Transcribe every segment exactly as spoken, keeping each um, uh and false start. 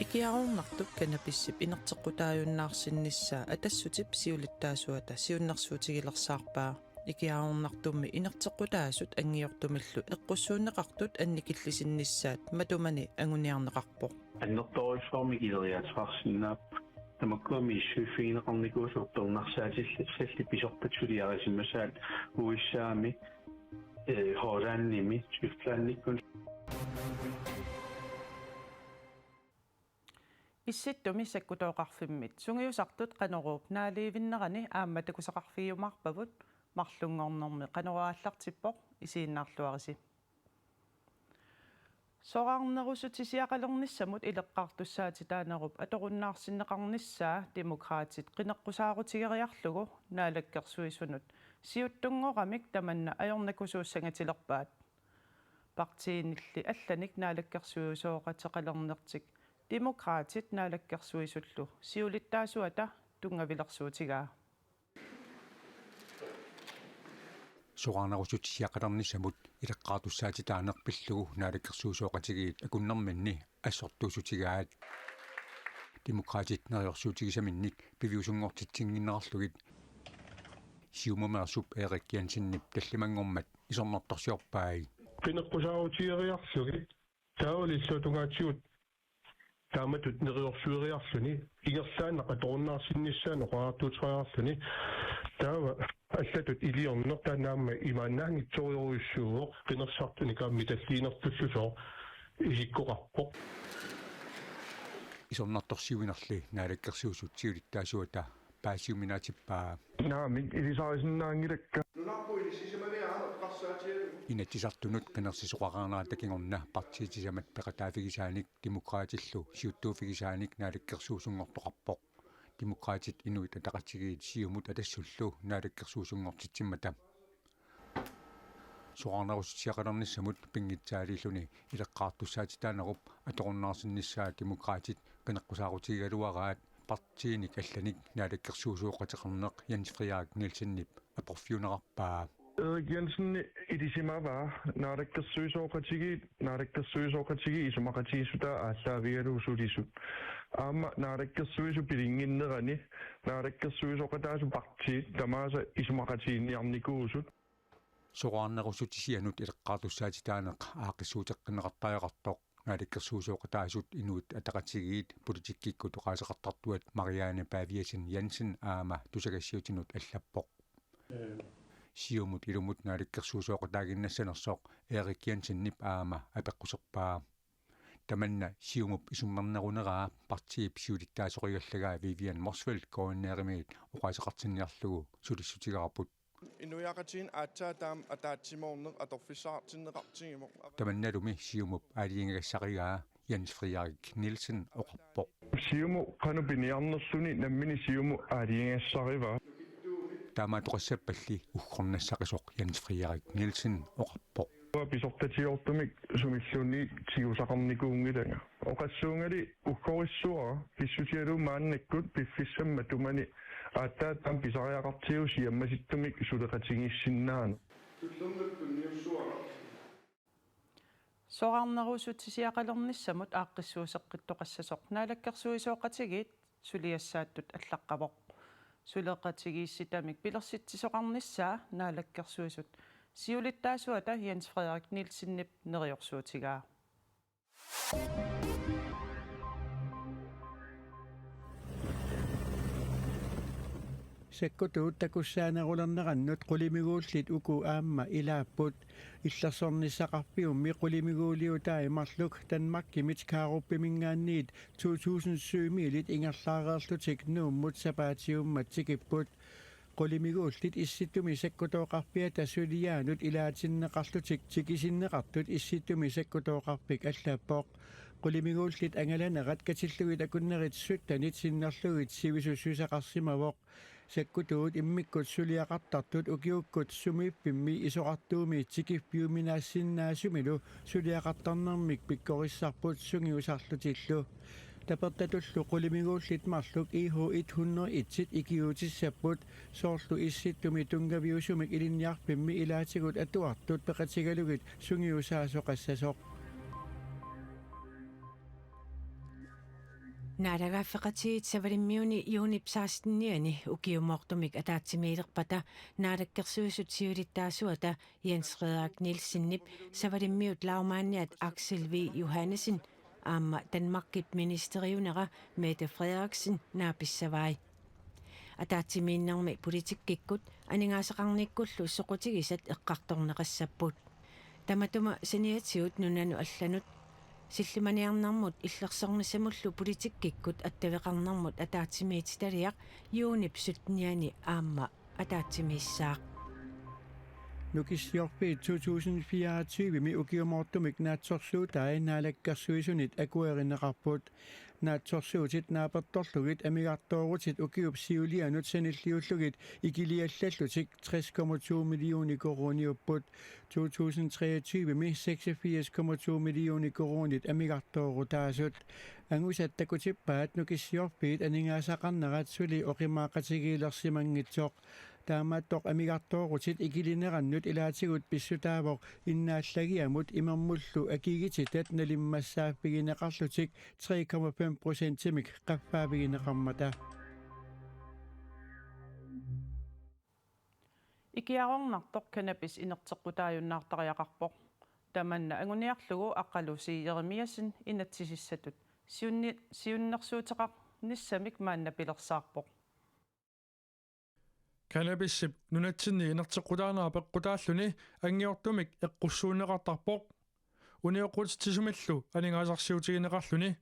Ikiaroornartup cannabisip inerteqqutaajunnaarsinnissaa Atassutip siulittaasuata siunnersuutigilersaarpaa. Ikiaroornartummi inerteqqutaasut angiortumillu eqqussuunneqartut annikillisinnissaat matumani anguniarneqarpoq. Annertoorujussuarmik ileriaateqarsinnaapput. Tamakkua misissuiffigineqarnikuusut pernarsaatillit sallit pisortat suliarisimasaat U S A-mi, eh, Hollandimi, Tysklandikkut. Issittumi sakkutooqarfimmit sungiusartut Qanoruup naaliivinnerani aamma takusaqarfigiumaarpavut, marlunngornermi Qanoru aallartippoq, isiginnaarluarisi. Soraarnerussutisiaqalernissamut ileqqaartussaatitaanerup atorunnaarsinneqarnissaa Demokraatit qineqqusaarutigeriarlugu Naalakkersuisunut siuttunngoramik tamanna ajornakusuussangatilerpaat. Partiinilli allanik naalakkersuisooqateqalernertik Demokraatit Naalakkersuisullu siulittaasuata tunngavilersuutigaa. Soraarnerussutisiaqalernissamut ileqqaartussaatitaaneq pillugu naalakkersuisooqatigiit akunnerminni assortuussutigaat. Demokraatit neriorsuutigisaminnik piviusunngortitsinnginnerarlugit Siumumeersup Erik Jensenip tallimanngormat isornartorsiorpai. Qineqqusaarutigeriarlugit taava illuatungaatigut taamatut neriorsueriarluni, ingerlaannaq atorunnaarsinnissaa oqariartuuteriarluni, taava allatut iliorneq taanna aamma imaannaanngitsorujussuuvoq qinersisartunik aamma mitalliinertullusoq isikkoqarpoq. Isornartorsiuinerli naalakkersuisut siulittaasuata paasiuminaatippaa. Naamik, ilisarisinnaanngilakka. Inatsisartunut qinersisoqaqaarnerata kingorna partiit sisamat peqataaffigisaanik Demokraatillu siuttuuffigisaanik naalakkersuisunngortoqarpoq. Demokraatit Inuit Ataqatigiit Siumut Atassullu naalakkersuisunngortitsimmata. Soraarnerussutisiaqalernissamut pinngitsaaliilluni ileqqaartussaatitaanerup atorunnaarsinnissaa Demokraatit qineqqusaarutigigaluaraat partiinik allanik naalakkersuisooqateqarneq Jens Frederik Nielsenip aporfiunerarpaa. Erik Jensen ilisimavaa naalakkersuisooqatigiit, naalakkersuisooqatigiit isumaqatigiissutaa aallaavigalugu sulisut. Aamma naalakkersuisut pilinnginnerani naalakkersuisooqataasut partiit tamaasa isumaqatiginninniarnikuusut. Soraarnerussutisianut ileqqaartussaatitaaneq aaqqissuuteqqinneqartariaqartoq naalakkersuisooqataasut Inuit Ataqatigiit politikkikkut oqaaseqartartuat Mariane Paviasen Jensen aamma tusagassiutinut allappoq. Siumut ilumut naalakkersuisooqataaginnassanersoq Erik Jensenip aamma apeqquserpaa. Tamanna Siumup isummerneruneraa partiip siulittaasorigallagaa Vivian Motzfeldt K N R-imiit oqaaseqartinniarlugu sulissutigaarput. Inuiaqatigiinni aatsaat taama ataatsimoorneq atorfissaqartinneqartigimmat. Tamannalumi Siumup aalajangigassarigaa Jens Frederik Nielsen oqarpoq. Siumut qanoq piniarnerluni nammineq Siumut aalajangigassarivaa. Taamaattoqassappalli uggornassaqisoq Jens Frederik Nielsen oqarpoq. Pisortatigoortumik sumilluunniit tigusaqarnikuunngilanga. Oqassuungali uggorissuara pissutigalugu maannakkut piffissami matumani aatsaat taama pisariaqartigu siammasittumik suleqatigiissinnaaneq. Soraarnerussutisiaqalernissamut aaqqissuusseqqittoqassasoq naalakkersuisooqatigiit suliassaattut allaqqavoq. Suleqatigiissitamik pilersitsisoqarnissaa naalakkersuisut siulittaasuata Jens Frederik Nielsenip neriorsuutigaa. Sakkutuut takussaanerulernerannut qulimiguullit uku aamma ilaapput. Illersornissaqarfiummi qulimiguuliutai marluk Danmarkimit Kaaruppiminngaanniit to tusind sømiilit ingerlaareerlutik Nuummut sapaatiummat tikipput. Qulimiguullit Issittumi sakkutooqarfiata suliaanut ilaatinneqarlutik tikisinneqartut Issittumi sakkutooqarfik allappoq. Qulimiguullit angalanerat katillugit akunnerit syttenit sinnerlugit sivisussuseqarsimavoq. Sakkutuut immikkut suliaqartartut ukiukkut sumiiffimmi isorartuumi tikiffiuminaassinnaasumilu suliaqartarnermik pikkorissarput sungiusarlutillu. Tapertatullu qulimiguullit marluk I H et hundrede et-it ikiuutissapput, soorlu Issittumi tunngaviusumik ilinniarfimmi ilaatigut atuartut peqatigalugit sungiusaasoqassasoq. Naalagaaffeqatigiit Savalimmiuni juunip sekstenianni ukiumoortumik ataatsimiilerpata Naalakkersuisut siulittaasuata Jens Frederik Nielsenip Savalimmiut lagmaniat Aksel V. Johannesen aamma Danmarkip ministeriunera Mette Frederiksen naapissavai. Ataatsimiinnermi politikkikkut aningaasaqarnikkullu soqutigisat eqqartorneqassapput. Tamatuma saniatigut nunanut allanut sillimaniarnermut illersornissamullu politikkikkut attaveqarnermut ataatsimiititaliaq juunip syttenianni aamma ataatsimiissaaq. Nukissiorfiit to tusind fireogtyve-mi ukiumoortumik naatsorsuutai Naalakkersuisunit akuerineqarput. Naatsorsuutit naapertorlugit amigartoorutit ukiup siulianut sanilliullugit ikiliallallutik tres komma to millioner koruuniupput, to tusind treogtyve-mi seksogfirs komma to millioner koruunit amigartoorutaasut. Angusat takutippaat Nukissiorfiit aningaasaqarnerat suli oqimaaqatigiilersimanngitsoq. Taamaattoq amigartoorutit ikilinerannut ilaatigut pissutaavoq innaallagiamut imermullu akigitsitat nalimmassaaffigineqarlutik tre komma fem procentimik qaffaavigineqarmata. Ikiaroornartoq cannabis inerteqqutaajunnaartariaqarpoq. Tamanna anguniarlugu Aqqalu C. Jeremiassen inatsisissatut siunni-, siunnersuuteqarnissamik maanna pilersaarpoq. Cannabisip nunatsinni inerteqqutaanera peqqutaalluni anngiortumik eqqussuunneqartarpoq. Unioqqutitsisumillu aningaasarsiutigineqarluni.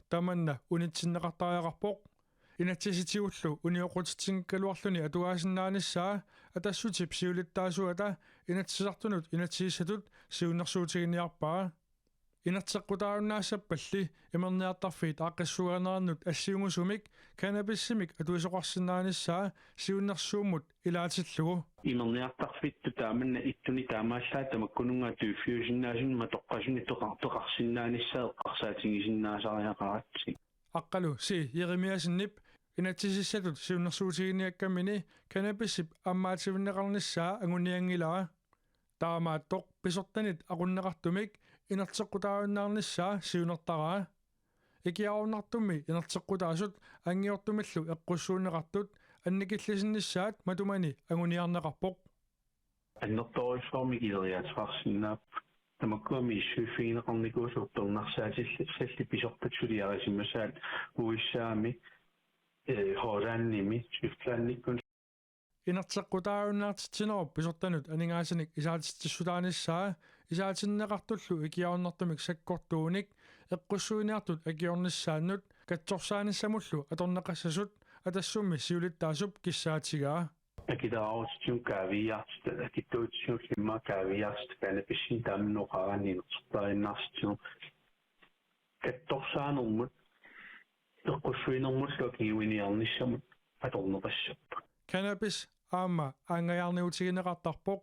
Tamanna unitsinneqartariaqarpoq. Inatsisitigullu unioqqutitsinngikkaluarluni atugaasinnaanissaq Atassutip siulittaasuata Inatsisartunut inatsisissatut siunnersuutiginiarpaa. Inerteqqutaajunnaassappalli imerniartarfiit aaqqissuuganeranut assiungusumik cannabisimik atuisoqarsinnaanissaa siunnersuummut ilaatillugu. Imerniartarfittut taamanna ittunik taamaallaat tamakkununnga atuiffiusinnaasunik matoqqasunik toqartoqarsinnaanissaa eqqarsaatigisinnaasariaqaratsigit. Aqqalu C. Jeremiassenip inatsisissatut siunnersuutiginiakkammini cannabisip ammaatsivinneqarnissaa angunianngilara. Taamaattoq pisortanit aqunneqartumik inerteqqutaajunnaarnissaa siunertaraa. Ikiaroornartummi inerteqqutaasut anngiortumillu eqqussuunneqartut annikillisinnissaat matumani anguniarneqarpoq. Annertoorujussuarmik ileriaaseqarsinnaapput. Tamakkua misissuiffigineqarnikuusut uppernarsaatillit sallit pisortat suliarisimasaat U S A-mi, eh, Hollandimi, Tysklandikkut. Inerteqqutaajunnaartitsinerup pisortanut aningaasanik isaatitsissutaanissaa isaatinneqartullu ikiaroornartumik sakkortuunik eqqussuiniartut akiornissaannut katsorsaanissamullu atorneqassasut Atassummi siulittaasup kissaatigaa. Akileraarutitigut kaaviiaartitat, akitsuutitigut immaqa kaaviiaartitat, cannabisimik taamani oqaraanni inerteqqutaajunnaartitsineq katsorsaanermut eqqussuinermullu akiliiniarnissamut atorneqassapput. Cannabis aamma aanngajaarniutigineqartarpoq.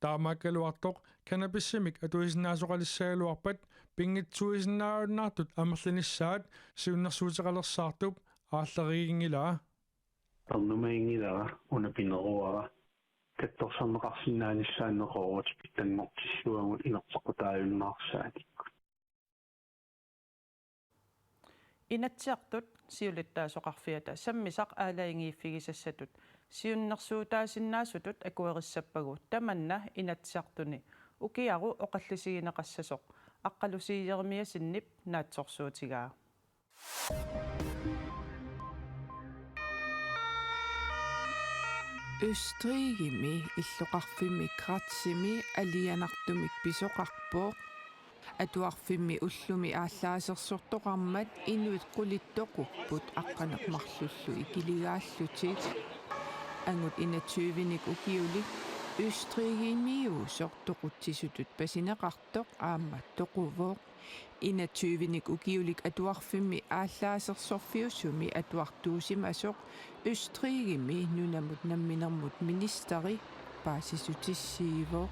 Taamaakkaluartoq cannabisimik atuisinnaasoqalissagaluarpat pinngitsuuisinnaajunnaartut amerlinissaat siunnersuuteqalersaartup aalleriginngilara. Ernumaginngilara, una pineruara. Katsorsarneqarsinnaanissaanneq qoorutit pitsanngortilluagut inerteqqutaajunnaarsaatikkut. Inatsisartut siulittaasoqarfiata sammisaq aalajangiiffigisassatut siunnersuutaasinnaasutut akuerissappagu tamanna Inatsisartuni ukiaru oqallisigineqassasoq Aqqalu C. Jeremiassenip naatsorsuutigaa. Østrigimi illoqarfimmi Grazimi alianartumik pisoqarpoq. Atuarfimmi ullumi aallaasersortoqarmat inuit qulit toqupput aqqaneq-marlullu ikiligaallutik. Angut enogtyvenik ukiulik Østrigimiuusoq toqutsisutut pasineqartoq aamma toquvoq. Enogtyvenik ukiulik atuarfimmi aallaasersorfiusumi atuartuusimasoq Østrigimi nunamut namminermut ministeri paasissutissiivoq.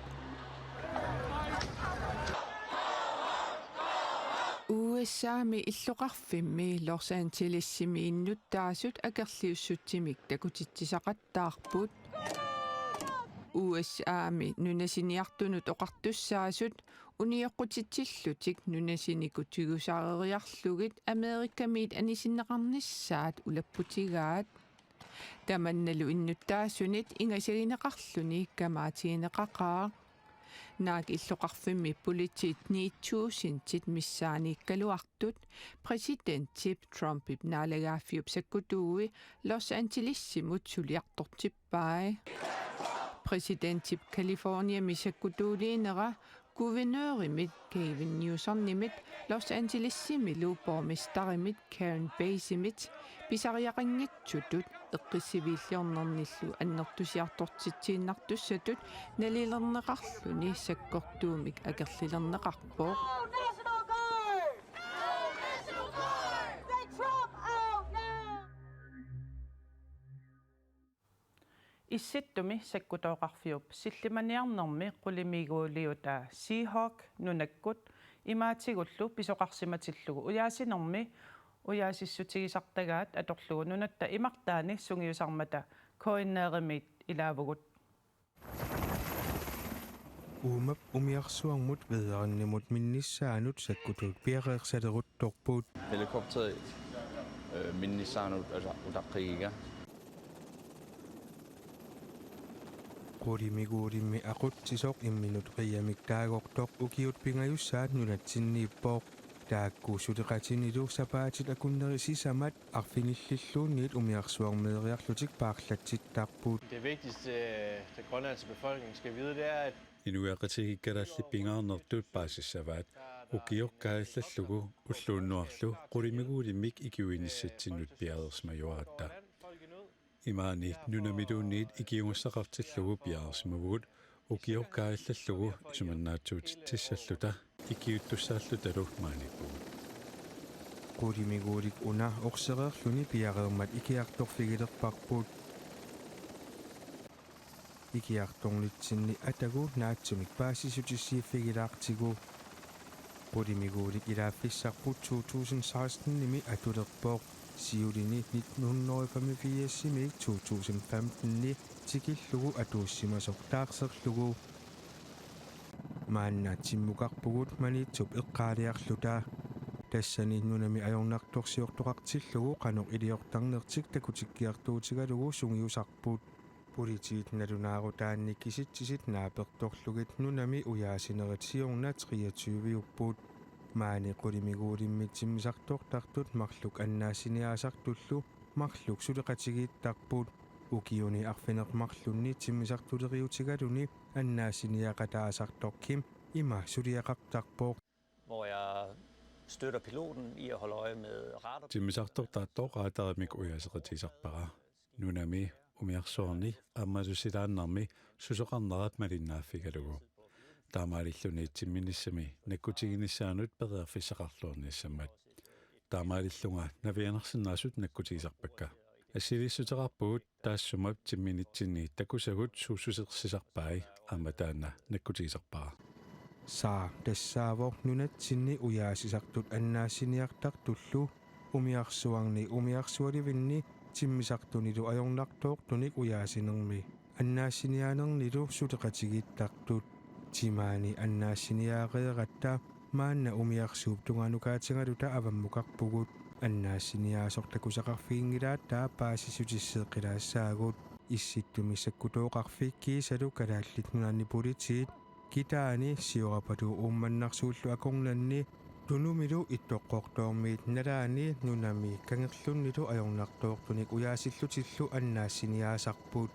U S A-mi illoqarfimmi Los Angelesimi innuttaasut akerliussutsimik takutitsisaqattaarput. U S A-mi nunasiniartunut oqartussaasut unioqqutitsillutik nunasinikut tigusareriarlugit Amerikamiit anisinneqarnissaat ulapputigaat. Tamannalu innuttaasunit ingasagineqarluni kamaatigineqaqaaq. Naak illoqarfimmi politiit ni tusindit missaaniikkaluartut præsidentip Trumpip naalagaaffiup sakkutuui Los Angelesimut suliartortippai. Præsidentip Californiami sakkutuuliinera guvernørimit Gavin Newsomimit Los Angelesimilu borgmesterimit Karen Basemit pisariaqanngitsutut eqqissiviilliornernillu annertusiartortitsiinnartussatut nalilerneqarluni sakkortuumik akerlilerneqarpoq. National Guard! National Guard! Say Trump out now! Issittumi sakkutooqarfiup sillimaniarnermi qulimiguuliutaa Seahawk nunakkut imaatigullu pisoqarsimatillugu ujaasinermi ujaasissutigisartagaat atorlugu nunatta imartaani sungiusarmata K N R-imiit ilaavugut. Uumap umiarsuarmut Vedernimut minnissaanut sakkutuut piareersaleruttorput. Helikopteri, øh, minnissaanut uta-, utaqqigiga. Qulimiguulimmi aqutsisoq imminut qiamik taagortoq ukiut pingajussaat nunatsinniippoq. Taakku suleqatinilu sapaatit akunneri sisamat arfinillilluunniit umiarsuarmeeriarlutik paarlatsittarput. Det vigtigste, øh, den grønlandske befolkning skal vide, det er, at Inuiaqatigiit kalaallit pingaarnertut paasissavaat ukioq kaajallallugu ulluunnuarlu qulimiguulimmik ikiuinissatsinnut piareersimajuaratta. Imaani nunamiluunniit ikiugassaqartillugu piareersimavugut ukioq kaajallallugu isumannaatsuutitsissalluta ikiuuttussaallutalu maaniippugut. Qulimiguulik una orsereerluni piareermat ikiartorfigilerparput. Ikiartornitsinni atagu naatsumik paasissutissiiffigilaartigu. Qulimiguulik ilaaffissarput to tusind seksten-imi atulerpoq. Siulini nitten hundrede og femogfirs-imiit to tusind femten-i tikillugu atuussimasoq taarserlugu. Maanna timmukarpugut Maniitsup eqqaaliarluta. Tassani nunami ajornartorsiortoqartillugu qanoq iliortarnertik takutikkiartuutigalugu sungiusarput. Politiit nalunaarutaanni kisitsisit naapertorlugit nunami ujaasinerit siorna treogtyve-upput. Maani qulimiguulimmi timmisartortartut marluk annaassiniaasartullu marluk suleqatigiittarput. Ukiuni arfineq-marlunni timmisartuleriutigaluni annaassiniaqataasartoq Kim ima suliaqartarpoq. Hvor jeg støtter piloten i at holde øje med radar. Timmisartortaattoq radarimik ujaaseqatigisarpara. Nunami, umiarsuarni aammalu silaannarmi susoqarnerat malinnaaffigalugu. Taamaalilluni timminissami nakkutiginissaanut periarfissaqarluarnissammat. Taamaalillunga navianarsinnaasut nakkutigisarpakka. Assiliissuteqarpugut taassuma timminitsinni takusagut suussusersisarpai aamma taanna nakkutigisarpara. Saa tassaavoq nunatsinni ujaasisartut annaassiniartartullu umiarsuarni umiarsualivinni timmisartunilu ajornartoortunik ujaasinermi annaassiniaanernilu suleqatigiittartut. Timaani annaassiniaareeratta maanna umiarsuup tunganukaatigaluta avammukarpugut. Annaassiniaasoq takusaqarfiginngilaat taava paasissutisseeqqilaassaagut. Issittumi sakkutooqarfik kiisalu Kalaallit Nunaanni Politiit kitaani Siorapaluk Uummannarsuullu akornanni Tunumilu Ittoqqortoormiit nalaani nunami kangerlunnilu ajornartoortunik ujaasillutillu annaassiniaasarput.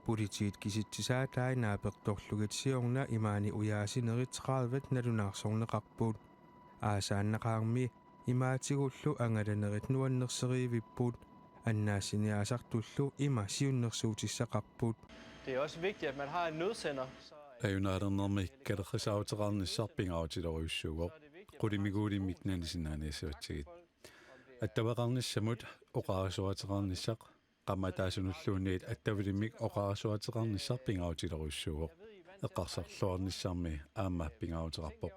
Politiit kisitsisaatai naapertorlugit siorna imaani ujaasinerit tredive nalunaarsorneqarput. Aasaannaqaarmi imaatigullu angalanerit nuannerserivipput. Annaassiniaasartullu ima siunnersuutissaqarput. Det er også vigtigt, at man har en nødsender, så at Ajunaalernermi kalerrisaaruteqarnissaq pingaarutilerujussuuvoq. Qulimiguulimmik nanisinnaaniassavatigit. Attaveqarnissamut oqarasuaateqarnissaq, qaammataasunulluunniit attavilimmik oqarasuaateqarnissaq pingaarutilerujussuuvoq. Eqqarsarluarnissarmi aamma pingaaruteqarpoq.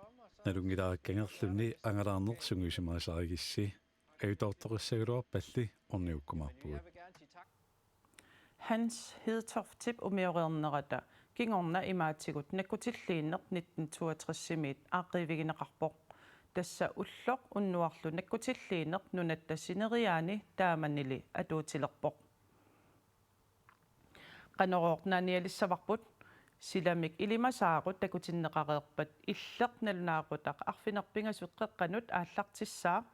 Nalunngilara kangerlunni angalaarneq sungiusimaasarigissi. Ajutoortoqassagaluarpalli orniukkumaarpugut. Hans Hedtoftip umioreernerata kingorna imaatigut nakkutilliineq nitten toogtres-imiit aaqqiivigineqarpoq. Tassa ulloq unnuarlu nakkutilliineq nunatta sineriaani taamanili atuutilerpoq. Qanorooq naanialissavarput, silamik ilimasaarut takutinneqareerpat Illeq nalunaaqutaq arfineq-pingasut qeqqanut aallartissaaq,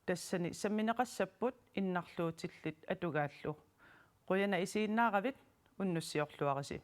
tassani sammineqassapput innarluutillit atugaallu. Qujanaq isiginnaaravit, unnussiorluarisi.